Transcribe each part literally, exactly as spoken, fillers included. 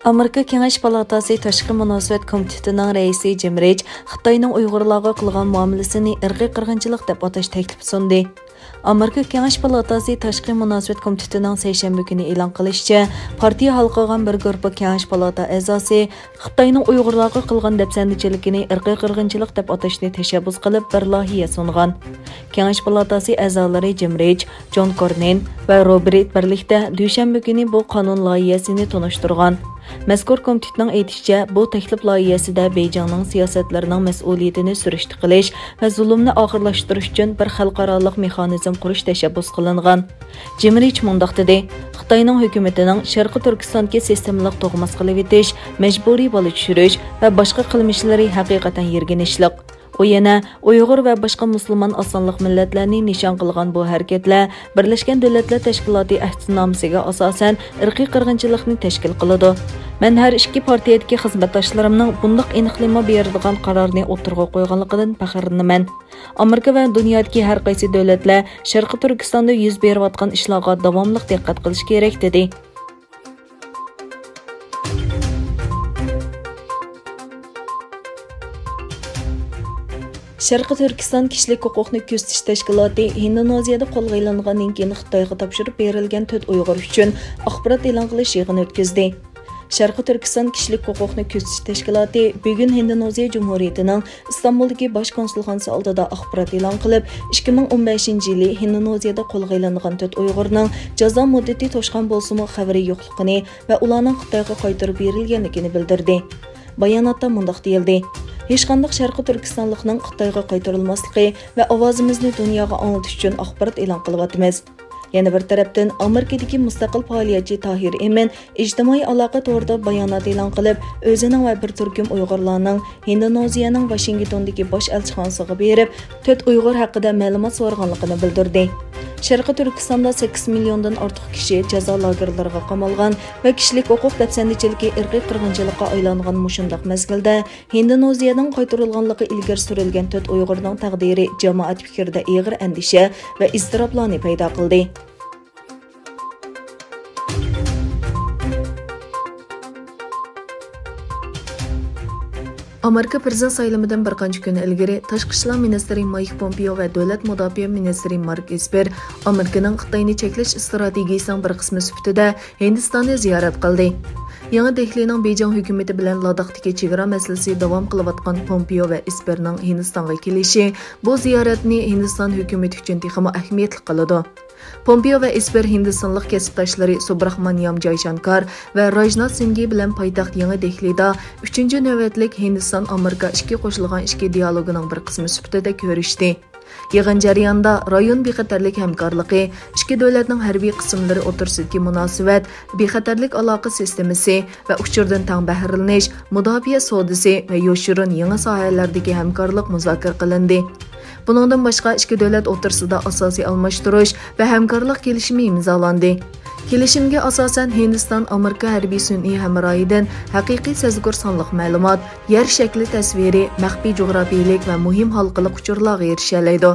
ئامېرىكا كېڭەش پالاتاسى تاشقى مۇناسىۋەت كومىتېتىنىڭ رەئىسى جىم رىچ خىتاينىڭ ئۇيغۇرلارغا قىلغان مۇئامىلىسىنى ئىرقىي قىرغىنچىلىق دەپ ئاتاش تەكلىپى سۇندى. ئامېرىكا كېڭەش پالاتاسى تاشقى مۇناسىۋەت كومىتېتىنىڭ سەيشەنبە كۈنى ئېلان قىلىشىچە، پارتىيە ھالقىغان بىر گۇرۇپپا كېڭەش پالاتا ئەزاسى خىتاينىڭ ئۇيغۇرلارغا قىلغان دەپسەندىچىلىكىنى ئىرقىي قىرغىنچىلىق دەپ ئاتاشنى تەشەببۇس قىلىپ بىر لايىھە سۇنغان. كېڭەش پالاتاسى ئەزالىرى جىم رىچ، جون كورنىن ۋە روبېرت بىرلىكتە دۈشەنبە كۈنى بۇ قانۇن لايىھەسىنى تونۇشتۇرغان. مەزكۇر كومىتېتنىڭ ئېيتىشىچە، بۇ تەكلىپ لايىھەسىدە بېيجىڭنىڭ سىياسەتلىرىنىڭ مەسئۇلىيىتىنى سۈرۈشتە قىلىش ۋە زۇلۇمنى ئاخىرلاشتۇرۇش ئۈچۈن بىر خەلقئارالىق مېخانىزم قۇرۇش تەشەببۇس قىلىنغان. جىم رىچ مۇنداق دېدى: «خىتاينىڭ ھۆكۈمىتىنىڭ شەرقىي تۈركىستاندىكى سىستېمىلىق تۇغماس قىلىۋېتىش، مەجبۇرىي بالا چۈشۈرۈش ۋە باشقا قىلمىشلىرى ھەقىقەتەن يىرگىنچلىق.» ئۇ يەنە ئۇيغۇر ۋە باشقا مۇسۇلمان ئاز سانلىق مىللەتلەرنى نىشان قىلغان بۇ ھەرىكەتلەر بىرلەشكەن دۆلەتلەر تەشكىلاتى ئەھدىنامىسىگە ئاساسەن ئىرقىي قىرغىنچىلىقنى تەشكىل قىلىدۇ. مەن ھەر ئىككى پارتىيەدىكى خىزمەتداشلىرىمنىڭ بۇنداق ئېنىقلىما بېرىدىغان قارارنى ئوتتۇرىغا قويغانلىقىدىن پەخىرلىنىمەن. ئامېرىكا ۋە دۇنيادىكى ھەر قايسى دۆلەتلەر شەرقىي تۈركىستاندا يۈز بېرىۋاتقان ئىشلارغا داۋاملىق دىققەت قىلىشى كېرەك، دېدى. شەرقىي تۈركىستان كىشىلىك ھوقۇقنى كۆزىتىش تەشكىلاتى ھىندونېزىيەدە قولغا ئېلىنغاندىن كېيىن خىتايغا تاپشۇرۇپ بېرىلگەن تۆت ئۇيغۇر ئۈچۈن ئاخبارات ئېلان قىلىش يىغىنى ئۆتكۈزدى. شەرقىي تۈركىستان كىشىلىك ھوقۇقنى كۆزىتىش تەشكىلاتى بۈگۈن ھىندونېزىيە جۇمھۇرىيىتىنىڭ ئىستانبۇلدىكى باش كونسۇلخانىسى ئالدىدا ئاخبارات ئېلان قىلىپ، ئىككى مىڭ ئون بەشىنچى يىلى ھىندونېزىيەدە قولغا ئېلىنغان تۆت ئۇيغۇرنىڭ جازا مۇددىتى توشقان بولسىمۇ خەۋىرى يوقلۇقىنى ۋە ئۇلارنىڭ خىتايغا قايتۇرۇپ بېرىلگەنلىكىنى بىلدۈردى. باياناتتا مۇنداق دېيىلدى: «ھېچقانداق شەرقىي تۈركىستانلىقنىڭ خىتايغا قايتۇرۇلماسلىقى ۋە ئاۋازىمىزنى دۇنياغا ئاڭلىتىش ئۈچۈن ئاخبارات ئېلان قىلىۋاتىمىز.» يەنە بىر تەرەپتىن، ئامېرىكىدىكى مۇستەقىل پائالىيەتچى تاھىر ئىمىن ئىجتىمائىي ئالاقە تورىدا بايانات ئېلان قىلىپ، ئۆزىنىڭ ۋە بىر تۈركۈم ئۇيغۇرلارنىڭ ھىندونېزىيەنىڭ ۋاشىنگتوندىكى باش ئەلچىخانىسىغا بېرىپ، تۆت ئۇيغۇر ھەققىدە مەلۇمات سورىغانلىقىنى بىلدۈردى. شەرقىي تۈركىستاندا سەككىز مىليوندىن ئارتۇق كىشى جازا لاگېرلىرىغا قامالغان ۋە كىشىلىك ھوقۇق دەپسەندىچىلىكى ئىرقىي قىرغىنچىلىققا ئايلانغان مۇشۇنداق مەزگىلدە، ھىندونېزىيەنىڭ قايتۇرۇلغانلىقى ئىلگىرى سۈرۈلگەن تۆت ئۇيغۇرنىڭ تەقدىرى جامائەت پىكرىدە ئېغىر ئەندىشە ۋە ئىزتىراپلارنى پەيدا قىلدى. ئامېرىكا پىرېزىدېنت سايلىمىدىن بىر قانچە كۈن ئىلگىرى، تاشقى ئىشلار مىنىستىرى مايك پومپېئو ۋە دۆلەت مۇداپىئە مىنىستىرى مارك ئېسپېر ئامېرىكىنىڭ خىتاينى چەكلەش ئىستراتېگىيىسىنىڭ بىر قىسمى سۈپىتىدە ھىندىستاننى زىيارەت قىلدى. يېڭى دېھلىنىڭ بېيجىڭ ھۆكۈمىتى بىلەن لاداختىكى چېگرا مەسىلىسى داۋام قىلىۋاتقان پومپېئو ۋە ئېسپېرنىڭ ھىندىستانغا كېلىشى بۇ زىيارەتنى ھىندىستان ھۆكۈمىتى ئۈچۈن تېخىمۇ ئەھمىيەتلىك قىلىدۇ. پومپېئو ۋە ئېسپېر ھىندىستانلىق كەسىپداشلىرى سۇبراخمانىيام جايشانكار ۋە راجنات سىنگى بىلەن پايتەخت يېڭى دېھلىدا ئۈچىنچى نۆۋەتلىك ھىندىستان-ئامېرىكا ئىككى قوشۇلغان ئىككى دىيالوگىنىڭ بىر قىسمى سۈپىتىدە كۆرۈشتى. يىغىن جەريانىدا رايون بىخەتەرلىك ھەمكارلىقى، ئىككى دۆلەتنىڭ ھەربىي قىسىملىرى ئوتتۇرىسىدىكى مۇناسىۋەت، بىخەتەرلىك ئالاقە سىستېمىسى ۋە ئۇچۇردىن تەڭ بەھرىلىنىش، مۇداپىئە سودىسى ۋە يوشۇرۇن يېڭى ساھەلەردىكى ھەمكارلىق مۇزاكىرە قىلىندى. بۇنىڭدىن باشقا، ئىككى دۆلەت ئوتتۇرىسىدا ئاساسىي ئالماشتۇرۇش ۋە ھەمكارلىق كېلىشىمى ئىمزالاندى. كېلىشىمگە ئاساسەن، ھىندىستان ئامېرىكا ھەربىي سۈنئىي ھەمراھىدىن ھەقىقىي سەزگۈر سانلىق مەلۇمات، يەر شەكلى تەسۋىرى، مەخپىي جۇغراپىيىلىك ۋە مۇھىم ھالقىلىق ئۇچۇرلارغا ئېرىشەلەيدۇ.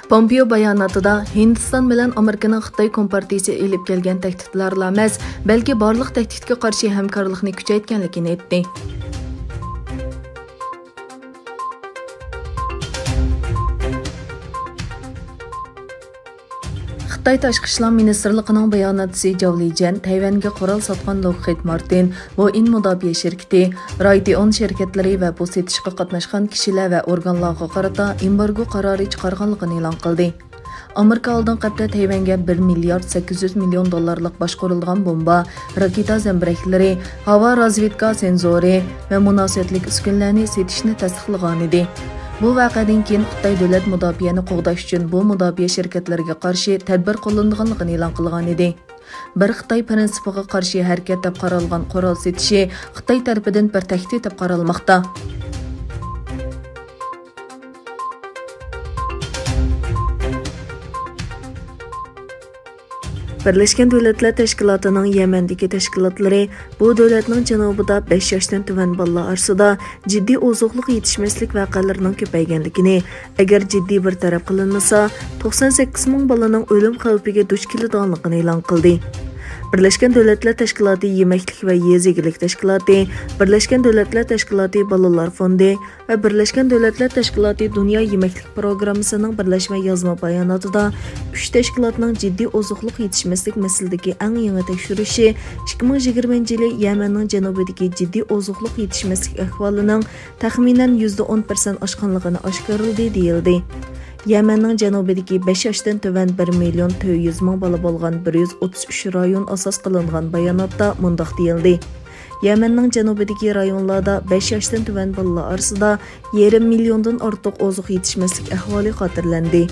پومپېئو باياناتىدا، ھىندىستان بىلەن ئامېرىكىنىڭ خىتاي كومپارتىيىسى ئېلىپ كەلگەن تەھدىتلەرلا ئەمەس، بەلكى بارلىق تەھدىتكە قارشى ھەمكارلىقنى كۈچەيتكەنلىكىنى ئېيتتى. خىتاي تاشقى ئىشلار مىنىستىرلىقىنىڭ باياناتچىسى جاۋ لىجيەن تەيۋەنگە قورال ساتقان لوكخىد مارتىن، بوئېڭ مۇداپىئە شىركىتى، رايتېئون شىركەتلىرى ۋە بۇ سېتىشقا قاتناشقان كىشىلەر ۋە ئورگانلارغا قارىتا ئېمبارگو قارارى چىقارغانلىقىنى ئېلان قىلدى. ئامېرىكا ئالدىنقى ھەپتە تەيۋەنگە بىر مىليارد سەككىز يۈز مىليون دوللارلىق باشقۇرۇلغان بومبا، راكېتا زەمبىرەكلىرى، ھاۋا رازۋېدكا سېنزورى ۋە مۇناسىۋەتلىك ئۈسكۈنىلەرنى سېتىشنى تەستىقلىغانىدى. بۇ ۋەقەدىن كېيىن خىتاي دۆلەت مۇداپىئەنى قوغداش ئۈچۈن بۇ مۇداپىئە شىركەتلىرىگە قارشى تەدبىر قوللىنىدىغانلىقىنى ئېلان قىلغانىدى. بىر خىتاي پىرىنسىپىغا قارشى ھەرىكەت دەپ قارالغان قورال سېتىشى خىتاي تەرىپىدىن بىر تەھدىت دەپ قارالماقتا. بىرلەشكەن دۆلەتلەر تەشكىلاتىنىڭ يەمەندىكى تەشكىلاتلىرى بۇ دۆلەتنىڭ جەنۇبىدا بەش ياشتىن تۆۋەن بالىلار ئارىسىدا جىددىي ئوزۇقلۇق يېتىشمەسلىك ۋەقەلىرىنىڭ كۆپەيگەنلىكىنى، ئەگەر جىددىي بىر تەرەپ قىلىنمىسا، توقسان سەككىز مىڭ بالىنىڭ ئۆلۈم خەۋپىگە دۇچ كېلىدىغانلىقىنى ئېلان قىلدى. بىرلەشكەن دۆلەتلەر تەشكىلاتى يېمەكلىك ۋە يېزا ئىگىلىك تەشكىلاتى، بىرلەشكەن دۆلەتلەر تەشكىلاتى بالىلار فوندى ۋە بىرلەشكەن دۆلەتلەر تەشكىلاتى دۇنيا يېمەكلىك پروگراممىسىنىڭ بىرلەشمە يازما باياناتىدا، ئۈچ تەشكىلاتنىڭ جىددىي ئوزۇقلۇق يېتىشمەسلىك مەسىلىدىكى ئەڭ يېڭى تەكشۈرۈشى ئىككى مىڭ يىگىرمىنچى يىلى يەمەننىڭ جەنۇبىدىكى جىددىي ئوزۇقلۇق يېتىشمەسلىك ئەھۋالىنىڭ تەخمىنەن يۈزدە ئون پىرسەنت ئاشقانلىقىنى ئاشكارىلىدى، دېيىلدى. يەمەننىڭ جەنۇبىدىكى بەش ياشتىن تۆۋەن بىر مىليون تۆت يۈز مىڭ بالا بولغان بىر يۈز ئوتتۇز ئۈچ رايون ئاساس قىلىنغان باياناتتا مۇنداق دېيىلدى: يەمەننىڭ جەنۇبىدىكى رايونلاردا بەش ياشتىن تۆۋەن بالىلار ئارىسىدا يېرىم مىليوندىن ئارتۇق ئوزۇق يېتىشمەسلىك ئەھۋالى خاتىرىلەندى.